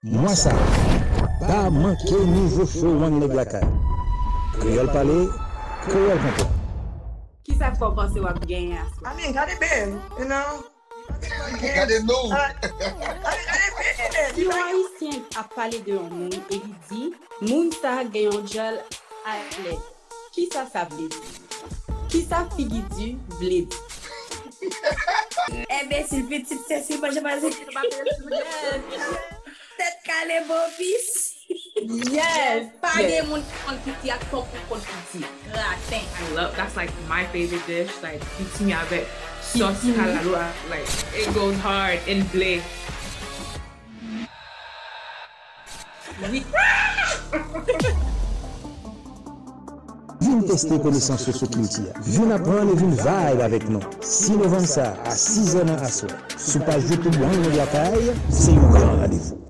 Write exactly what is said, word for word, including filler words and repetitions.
Mwa sa a, pa manke nouvo show One Nèg Lakay. Kreyòl pale, kreyòl konprann. Kisa k fè w panse w ap genyen aswè? I mean, gade Ben, you know. Gade nou. Gade Ben. Si yon ayisyen ap pale de yon moun e li di, moun sa gen yon djòl alèd, kisa sa vle di? Kisa figi di vle di? Enbesil, pitit sesi, manje manje. Tèt kale, bopis. Yes! Pa gen moun ki konn piti ak tankou konn piti. Graten. I love, that's like my favorite dish. Like, pitimi avèk sòs kalalou, like, it goes hard and ble. Vin teste konesans yo sou kilti a. Vin aprann e vin vibe avèk nou. Sis novanm sa a, a sis è nan aswè. Sou paj YouTube One Nèg Lakay, se yon gran randevou.